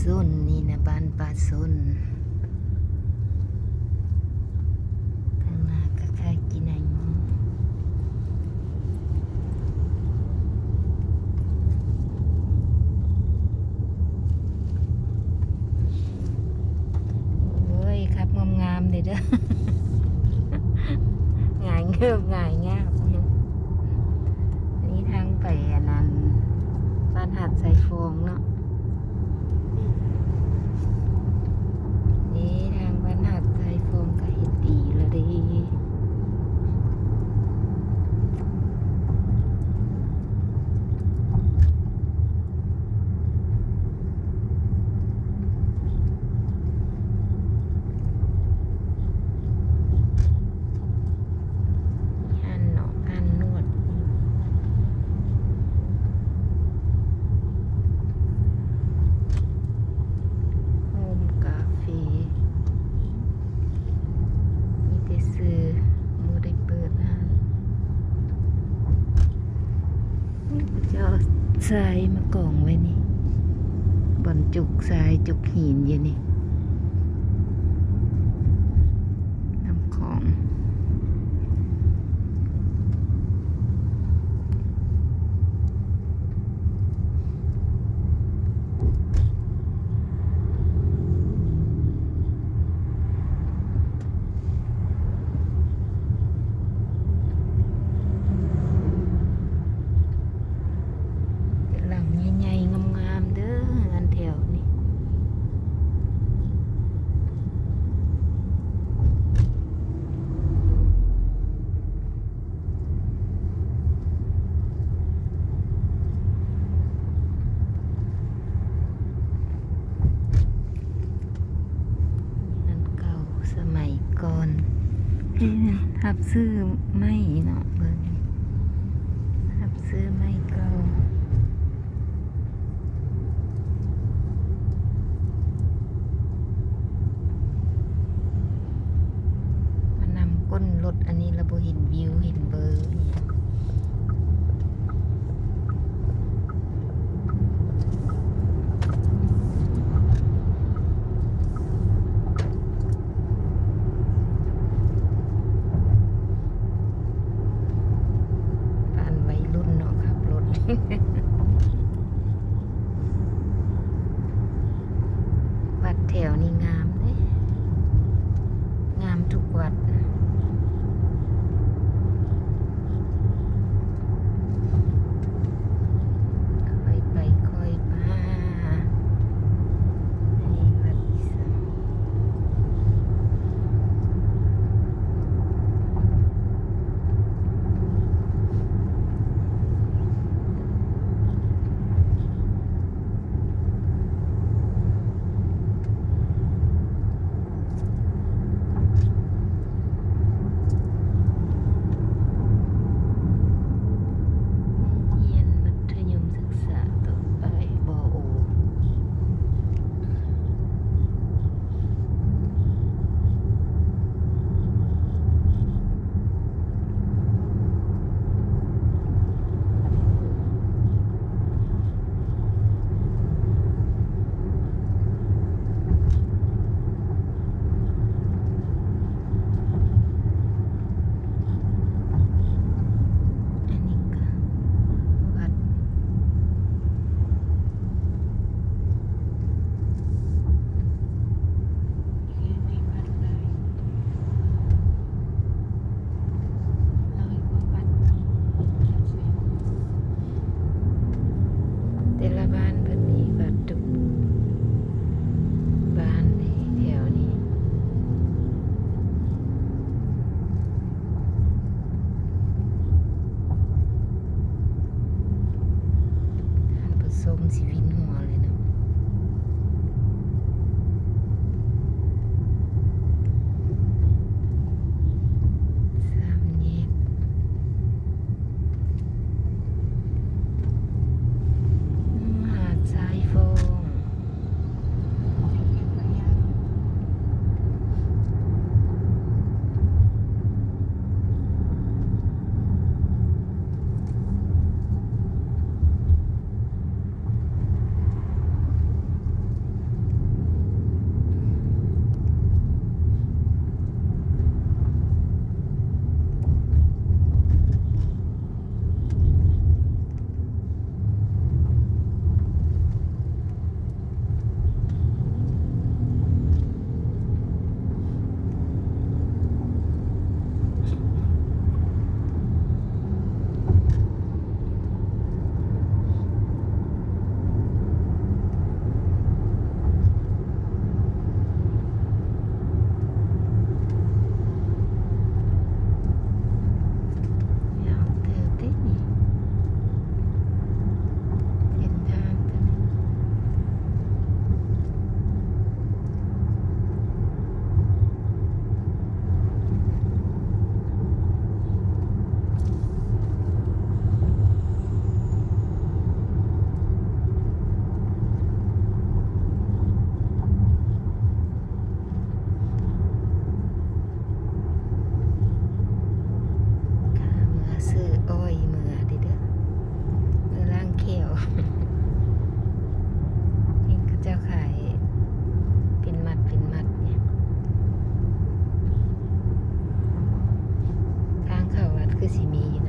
ໂຊນນີ້ນະ ບ້ານປ່າຊົນ. ທາງໜ້າກະຄ້າຍກິນໄອໝໍ. ໂອ້ຍ ຂັບງາມໆເດີ້ ເດີ້. ຫງາຍເງີບຫງາຍງາບຢູ່. ອັນນີ້ທາງໄປອັນນັ້ນ ບ້ານຫາດຊາຍຟອງເນາະ. ນີ້ທາງບ້ານຫາດຊາຍຟອງກະເຮັດດີແລ້ວເດ້. ຮ້ານເນາະ ຮ້ານນວດ ໂຮມກາເຟ ມີແຕ່ຊື່ ບໍ່ໄດ້ເປີດຮ້ານ. ເຂົາເຈົ້າເອົາຊາຍມາກອງໄວ້ນີ້ ບ່ອນຈົກຊາຍຈົກຫີນຢູ່ນີ້ ນ້ຳຂອງ. ເປັນຫຼັງໃຫຍ່ໆ ງາມໆເດີ້ ເຮືອນແຖວນີ້. ເຮືອນເກົ່າສະໄໝກ່ອນ ເອີ ຮັບຊື້ໄມ້ເນາະ ເບິ່ງ ຮັບຊື້ໄມ້ເກົ່າ. ມານຳກົ້ນລົດອັນນີ້ລະບໍ່ເຫັນວິວເຫັນເບີອີ່ຫຍັງ. ບ້ານໄວລຸ້ນເນາະ ຂັບລົດ. ວັດແຖວນີ້ງາມເດ້ ງາມທຸກວັດ. ຄ່ອຍໄປຄ່ອຍມາ ໃນວັດອີສານ. ເ ອ້ອຍເມືອເດີ້ ເມືອລ້າງແຂ້ວ. ນີ້ເຂົາເຈົ້າຂາຍເປັນມັດເປັນມັດນີ້. ທາງເຂົ້າວັດຄືຊິມີຢູ່